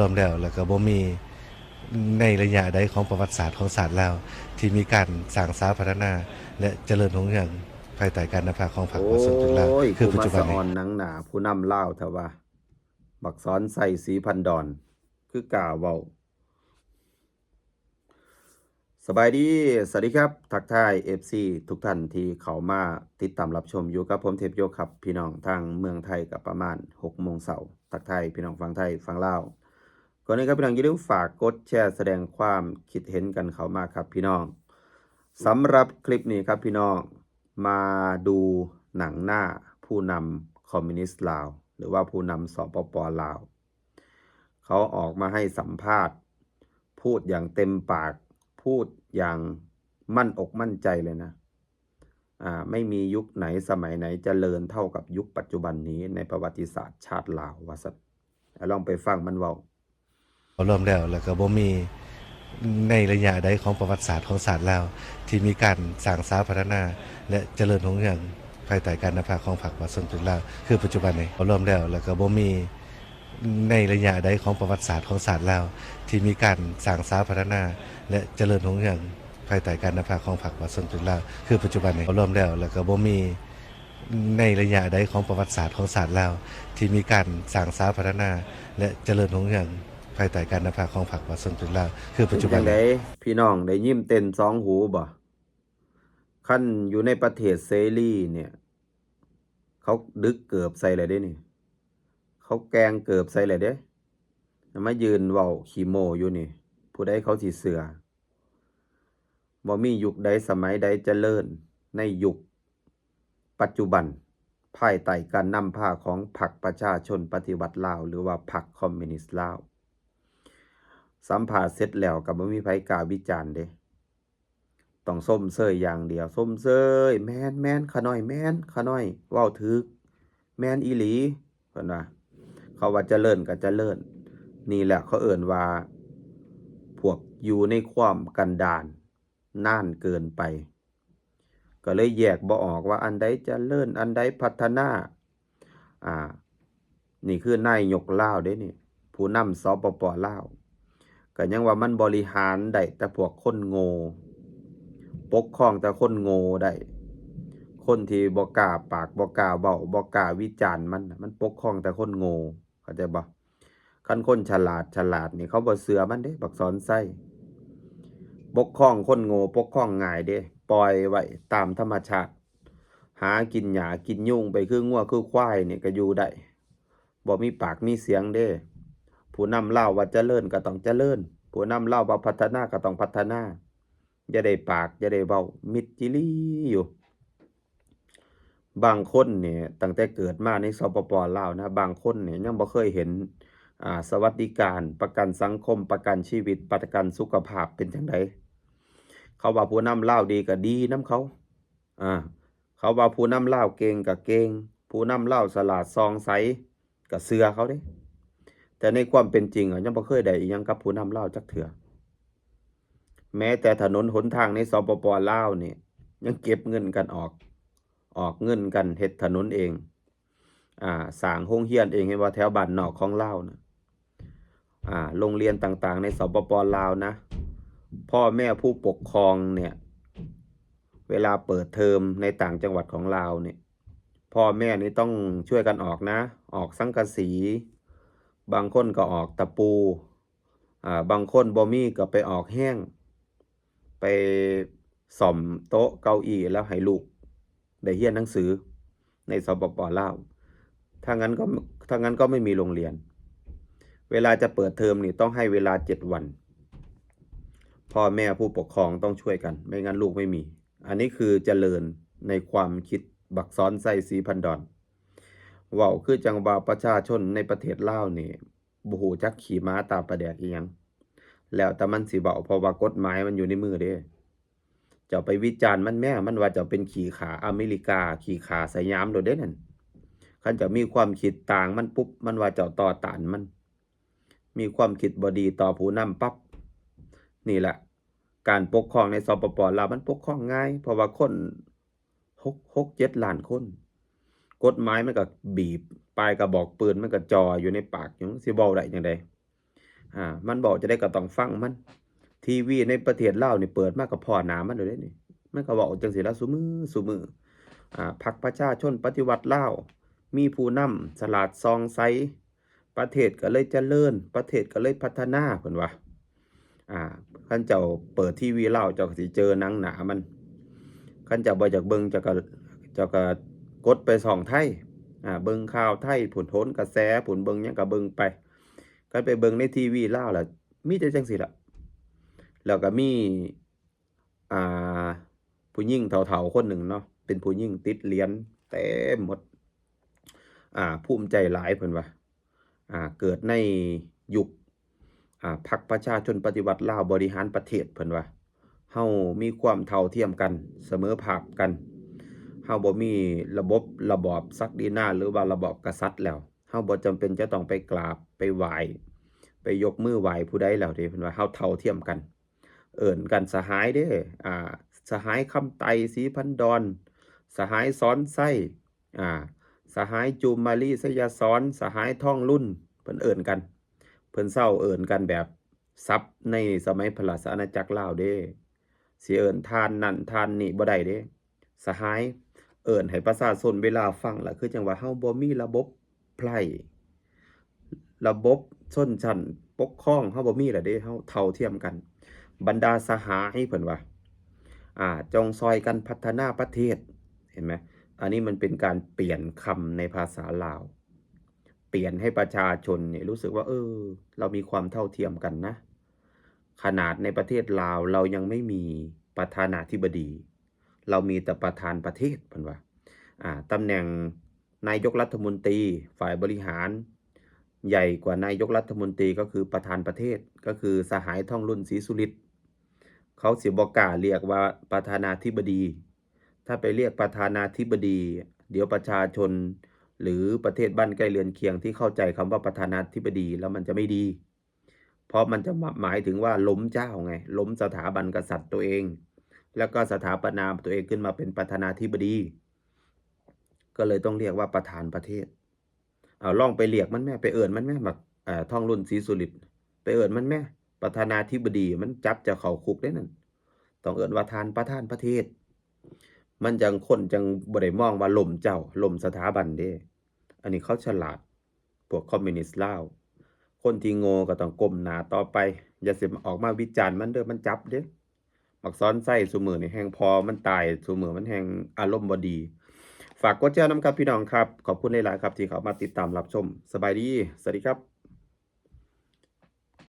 ລວມແລ້ວ ແລ້ວກໍບໍ່ມີໃນໄລຍະໃດຂອງປະຫວັດສາດຂອງຊາດລາວ ທີ່ມີການສ້າງສາພັດທະນາ ແລະ ຈະເລີນຮຸ່ງເຮືອງ ພາຍໃຕ້ການນຳພາຂອງພັກປະຊາຊົນເປັນຫຼັກ ໂອ້ຍ ຄືປັດຈຸບັນນີ້ ຜູ້ມາສະອອນໜັງໜ້າຜູ້ນຳລາວແທ້ວ່າ ບັກສອນໄຊ ສີພັນດອນ ຄືກ້າເວົ້າ. ສະບາຍດີ ສະຫວັດດີຄັບ ທັກທາຍເອັຟຊີທຸກທ່ານທີ່ເຂົ້າມາຕິດຕາມຮັບຊົມຢູ່ກັບຜົມເທບໂຍຄັບ ພີ່ນ້ອງທາງເມືອງໄທກໍປະມານຫົກໂມງເຊົ້າ ທັກທາຍພີ່ນ້ອງຝັ່ງໄທຝັ່ງລາວ ກ່ອນອື່ນຄັບພີ່ນ້ອງ ຢ່າລືມຝາກກົດແຊ ສະແດງຄວາມຄິດເຫັນກັນເຂົ້າມາຄັບພີ່ນ້ອງ. ສຳລັບຄລິບນີ້ຄັບພີ່ນ້ອງ ມາດູໜັງໜ້າຜູ້ນຳຄອມມິວນິດລາວ ຫຼືວ່າຜູ້ນຳ ສປປ ລາວ ເຂົາອອກມາໃຫ້ສຳພາດ ພູດຢ່າງເຕັມປາກ ພູດຢ່າງໝັ້ນອົກໝັ້ນໃຈເລີຍນະ ອາ ໄມ່ມີຍຸກໄຫນສະໄໝໄຫນຈະເລີນເທົ່າກັບຍຸກປັດຈຸບັນນີ້ໃນປະຫວັດຕິສາດຊາດລາວ ວ່າຊັ້ນ. ລອງໄປຟັງມັນເວົ້າ. ລວມແລ້ວ ແລ້ວກໍບໍ່ມີໃນໄລຍະໃດຂອງປະຫວັດສາດຂອງຊາດລາວ ທີ່ມີການສ້າງສາພັດທະນາ ແລະ ຈະເລີນຮຸ່ງເຮືອງ ພາຍໃຕ້ການນຳພາຂອງພັກປະຊາຊົນລາວ ຄືປັດຈຸບັນນີ້. ລວມແລ້ວ ແລ້ວກໍບໍ່ມີໃນໄລຍະໃດຂອງປະຫວັດສາດຂອງຊາດລາວ ທີ່ມີການສ້າງສາພັດທະນາ ແລະ ຈະເລີນຮຸ່ງເຮືອງ ພາຍໃຕ້ການນຳພາຂອງພັກປະຊາຊົນລາວ ຄືປັດຈຸບັນນີ້. ລວມແລ້ວ ແລ້ວກໍບໍ່ມີ ໃນໄລຍະໃດຂອງປະຫວັດສາດຂອງຊາດລາວ ທີ່ມີການສ້າງສາພັດທະນາ ແລະ ຈະເລີນຮຸ່ງເຮືອງ ພາຍໃຕ້ການນຳພາຂອງພັກປະຊາຊົນລາວ ຄືປັດຈຸບັນນີ້. ເປັນຈັ່ງໃດ ພີ່ນ້ອງໄດ້ຍິນເຕັມສອງຫູບໍ່? ຄັນຢູ່ໃນປະເທດເສລີນີ້ ເຂົາດຶກເກີບໃສ່ແລ້ວເດ້ນີ້ ເຂົາແກ່ງເກີບໃສ່ແລ້ວເດ້ ມາຢືນເວົ້າຂີ້ໂມ້ຢູ່ນີ້ ຜູ້ໃດເຂົາຊິເຊື່ອ? ບໍ່ມີຍຸກໃດສະໄໝໃດຈະເລີນໃນຍຸກປັດຈຸບັນ ພາຍໃຕ້ການນຳພາຂອງພັກປະຊາຊົນປະຕິວັດລາວ ຫຼືວ່າພັກຄອມມິວນິດລາວ. ສຳພາດເສັດແລ້ວກໍບໍ່ມີໃຜກ້າວິຈານເດ້ ຕ້ອງຊົມເຊີຍຢ່າງດຽວ ຊົມເຊີຍ ແມ່ນໆ ຂະນ້ອຍ ແມ່ນ ຂະນ້ອຍເວົ້າຖືກ ແມ່ນອີ່ຫຼີ ເພິ່ນວ່າ ເຂົາວ່າຈະເລີນກໍຈະເລີນ. ນີ້ແຫຼະເຂົາເອີ້ນວ່າ ພວກຢູ່ໃນຄວາມກັນດານນານເກີນໄປ ກໍເລີຍແຍກບໍ່ອອກວ່າອັນໃດຈະເລີນ ອັນໃດພັດທະນາ. ອ່າ ນີ້ຄືນາຍົກລາວເດ້ນີ້ ຜູ້ນຳ ສປປ ລາວ ກໍຍັງວ່າມັນບໍລິຫານໄດ້ແຕ່ພວກຄົນໂງ່ ປົກຄອງແຕ່ຄົນໂງ່ໄດ້ ຄົນທີ່ບໍ່ກ້າປາກ ບໍ່ກ້າເວົ້າ ບໍ່ກ້າວິຈານມັນ ມັນປົກຄອງແຕ່ຄົນໂງ່ ເຂົ້າໃຈບໍ່? ຄັນຄົນສະຫຼາດ ສະຫຼາດນີ້ ເຂົາບໍ່ເຊື່ອມັນເດ້ ບັກສອນໄຊ ປົກຄອງຄົນໂງ່ປົກຄອງງ່າຍເດ້ ປ່ອຍໄວ້ຕາມທຳມະຊາດ ຫາກິນຫຍ້າກິນຍຸງໄປຄືງົວຄືຄວາຍນີ້ກໍຢູ່ໄດ້ ບໍ່ມີປາກມີສຽງເດ້. ຜູ້ນຳລາວວ່າຈະເລີນກໍຕ້ອງຈະເລີນ ຜູ້ນຳລາວວ່າພັດທະນາກໍຕ້ອງພັດທະນາ ຢ່າໄດ້ປາກ ຢ່າໄດ້ເວົ້າ ມິດຈີ່ຫຼີຢູ່. ບາງຄົນນີ້ຕັ້ງແຕ່ເກີດມາໃນ ສປປ ລາວນະ ບາງຄົນນີ້ຍັງບໍ່ເຄີຍເຫັນ ອ່າ ສະຫວັດດີການ ປະກັນສັງຄົມ ປະກັນຊີວິດ ປະກັນສຸຂະພາບເປັນຈັ່ງໃດ. ເຂົາວ່າຜູ້ນຳລາວດີກໍດີນຳເຂົາ ອ່າ ເຂົາວ່າຜູ້ນຳລາວເກັ່ງກໍເກັ່ງ ຜູ້ນຳລາວສະຫຼາດສ່ອງໃສ ກໍເຊື່ອເຂົາເດ້ ແຕ່ໃນຄວາມເປັນຈິງອະ ຍັງບໍ່ເຄີຍໄດ້ອີ່ຫຍັງກັບຜູ້ນຳລາວຈັກເທື່ອ. ແມ້ແຕ່ຖະໜົນຫົນທາງໃນ ສປປ ລາວນີ້ ຍັງເກັບເງິນກັນອອກ ອອກເງິນກັນເຮັດຖະໜົນເອງ ອ່າ ສ້າງໂຮງຮຽນເອງ ເຫັນບໍ່ ແຖວບ້ານນອກຂອງລາວນະ ອ່າ ໂຮງຮຽນຕ່າງໆໃນ ສປປ ລາວນະ ພໍ່ແມ່ຜູ້ປົກຄອງເນ່ຍ ເວລາເປີດເທີມໃນຕ່າງຈັງຫວັດຂອງລາວເນ່ຍ ພໍ່ແມ່ນີ້ຕ້ອງຊ່ວຍກັນອອກນະ ອອກສັງກະສີ ບາງຄົນກໍອອກຕະປູ ອ່າ ບາງຄົນບໍ່ມີກໍໄປອອກແຮງ ໄປສ້ອມໂຕະເກົ້າອີ່ ແລ້ວໃຫ້ລູກໄດ້ຮຽນໜັງສືໃນ ສປປ ລາວ. ຖ້າ ถ้างั้นก็ไม่มีโรงเรียน เวลาจะเปิดเทอมนี่ต้องให้เวลาเจ็ดวัน พ่อแม่ผู้ปกครองต้องช่วยกัน ไม่งั้นลูกไม่มี อันนี้คือเจริญในความคิดบักสอนไส้ ศรีพันดอน เว้าคือจั่งว่าประชาชนในประเทศลาวนี่ บ่ฮู้จักขี้หมาตาปลาแดกอีหยัง แล้วแต่มันสิเว้า เพราะว่ากฎหมายมันอยู่ในมือเด้ เจ้าไปวิจารณ์มันแหม มันว่าเจ้าเป็นขี้ข้าอเมริกา ขี้ข้าสยามโลดเด้นั่น คันเจ้ามีความคิดต่างมันปุ๊บ มันว่าเจ้าต่อต้านมัน มีความคิดบ่ดีต่อผู้นำปั๊บ นี่แหละ การปกครองใน สปป ลาว มันปกครองง่าย เพราะว่าคน หก หก เจ็ดล้านคน กฎหมายมันก็บีบ ปลายกระบอกปืนมันก็จ่ออยู่ในปากอยู่ สิเว้าได้จั่งใด ອ່າ ມັນເວົ້າຈັ່ງໃດກໍຕ້ອງຟັງມັນ. ທີວີໃນປະເທດລາວນີ້ເປີດມາກໍພໍ້ໜ້າມັນໂລດເດ້ນີ້. ມັນກໍເວົ້າຈັ່ງຊີ້ລະຊຸມື້ ຊຸມື້. ອ່າ ພັກປະຊາຊົນປະຕິວັດລາວ ມີຜູ້ນຳສະຫຼາດສ່ອງໃສ ປະເທດກໍເລີຍຈະເລີນ ປະເທດກໍເລີຍພັດທະນາ ເພິ່ນວ່າ. ອ່າ ຄັນເຈົ້າເປີດທີວີລາວ ເຈົ້າກໍຊິເຈີໜັງໜ້າມັນ. ຄັນເຈົ້າບໍ່ຢາກເບິ່ງ ເຈົ້າກໍ ເຈົ້າກໍກົດໄປຊ່ອງໄທ ອ່າ ເບິ່ງຂ່າວໄທພຸ້ນ ໂຫນກະແສພຸ້ນ ເບິ່ງຫຍັງກໍເບິ່ງໄປ. ຄັນໄປເບິ່ງໃນທີວີລາວລະ ມີແຕ່ຈັ່ງຊີ້ລະ. ແລ້ວກໍມີ ອ່າ ຜູ້ຍິງເຖົ້າໆຄົນໜຶ່ງເນາະ ເປັນຜູ້ຍິງຕິດຫຼຽນເຕັມໝົດ. ອ່າ ພູມໃຈຫຼາຍ ເພິ່ນວ່າ. ອ່າ ເກີດໃນຍຸກ ອ່າ ພັກປະຊາຊົນປະຕິວັດລາວບໍລິຫານປະເທດ ເພິ່ນວ່າ. ເຮົາມີຄວາມເທົ່າທຽມກັນ ສະເໝີພາບກັນ. ເຮົາບໍ່ມີລະບົບ ລະບອບສັກດີນາ ຫຼືວ່າລະບອບກະສັດແລ້ວ. ເຮົາບໍ່ຈຳເປັນຈະຕ້ອງໄປກາບ ໄປໄຫວ້ ໄປຍົກມືໄຫວ້ຜູ້ໃດແລ້ວເດ້. ເພິ່ນວ່າເຮົາເທົ່າທຽມກັນ ເອີ້ນກັນສະຫາຍເດ້. ອ່າ ສະຫາຍຄຳໄຕ ສີພັນດອນ ສະຫາຍສອນໄຊ ອ່າ ສະຫາຍຈູມມາລີ ໄຊຍະສອນ ສະຫາຍທອງລຸນ ເພິ່ນເອີ້ນກັນ. ເພິ່ນເຊົາເອີ້ນກັນແບບສັບໃນສະໄໝພະລາຊະອານາຈັກລາວເດ້. ຊິເອີ້ນທ່ານນັ້ນທ່ານນີ້ບໍ່ໄດ້ເດ້. ສະຫາຍ ເອີ້ນໃຫ້ປະຊາຊົນເວລາຟັງລະ ຄືຈັ່ງວ່າເຮົາບໍ່ມີລະບົບໄພ ລະບົບຊົນຊັ້ນປົກຄອງ ເຮົາບໍ່ມີລະເດ້. ເຮົາເທົ່າທຽມກັນ. ບັນດາສະຫາຍ ເພິ່ນວ່າ ອ່າ ຈົ່ງຊ່ອຍກັນພັດທະນາປະເທດ. ເຫັນໄໝ? ອັນນີ້ມັນເປັນການປ່ຽນຄຳໃນພາສາລາວ ປ່ຽນໃຫ້ປະຊາຊົນນີ້ຮູ້ສຶກວ່າ ເອີ ເຮົາມີຄວາມເທົ່າທຽມກັນນະ. ຂະໜາດໃນປະເທດລາວ ເຮົາຍັງໄມ່ມີປະທານາທິບໍດີ ເຮົາມີແຕ່ປະທານປະເທດ ເພິ່ນວ່າ. ອ່າ ຕຳແໜ່ງນາຍົກລັດຖະມົນຕີ ຝ່າຍບໍລິຫານ ໃຫຍ່ກວ່ານາຍົກລັດຖະມົນຕີ ກໍຄືປະທານປະເທດ ກໍຄືສະຫາຍ ທອງລຸນ ສີສຸລິດ. ເຂົາຊິບໍ່ກ້າລຽກວ່າປະທານາທິບໍດີ. ຖ້າໄປລຽກປະທານາທິບໍດີ ດຽວປະຊາຊົນ ຫຼື ປະເທດບ້ານໃກ້ເຮືອນຄຽງທີ່ເຂົ້າໃຈຄຳວ່າປະທານາທິບໍດີແລ້ວ ມັນຈະໄມ່ດີ. ເພາະມັນຈະໝາຍເຖິງວ່າລົ້ມເຈົ້າໄງ, ລົ້ມສະຖາບັນກະສັດຕົວເອງ ແລ້ວກໍສະຖາປະນາຕົວເອງຂຶ້ນມາເປັນປະທານາທິບໍດີ, ກໍເລີຍຕ້ອງລຽກວ່າປະທານປະເທດ. ເອົາ ລອງໄປລຽກມັນແມ້, ໄປເອີ້ນມັນແມ້, ບັກ ເອີ ທອງລຸນ ສີສຸລິດ, ໄປເອີ້ນມັນແມ້, ປະທານາທິບໍດີ, ມັນຈັບເຈົ້າເຂົ້າຄຸກເດ້ນັ້ນ. ຕ້ອງເອີ້ນວ່າທ່ານປະທານປະເທດ, ມັນຈັ່ງ ຄົນຈັ່ງບໍ່ໄດ້ມອງວ່າລົ້ມເຈົ້າ, ລົ້ມສະຖາບັນເດ້. ອັນນີ້ເຂົາສະຫຼາດ. ພວກຄອມມິວນິສລາວ. ຄົນທີ່ໂງ່ກໍຕ້ອງກົ້ມໜ້າຕໍ່ໄປ, ຢ່າຊິອອກມາວິຈານມັນເດີ້, ມັນຈັບເດ້. ບັກສອນໄຊຊຸມື້ນີ້ແຮ່ງພໍມັນຕາຍ, ຊຸມື້ມັນແຮ່ງອາລົມບໍ່ດີ. ຝາກກົດແຊນຳຄັບພີ່ນ້ອງຄັບ. ຂອບຄຸນຫຼາຍໆຄັບທີ່ເຂົ້າມາຕິດຕາມຮັບຊົມ. ສະບາຍດີ, ສະຫວັດດີຄັບ.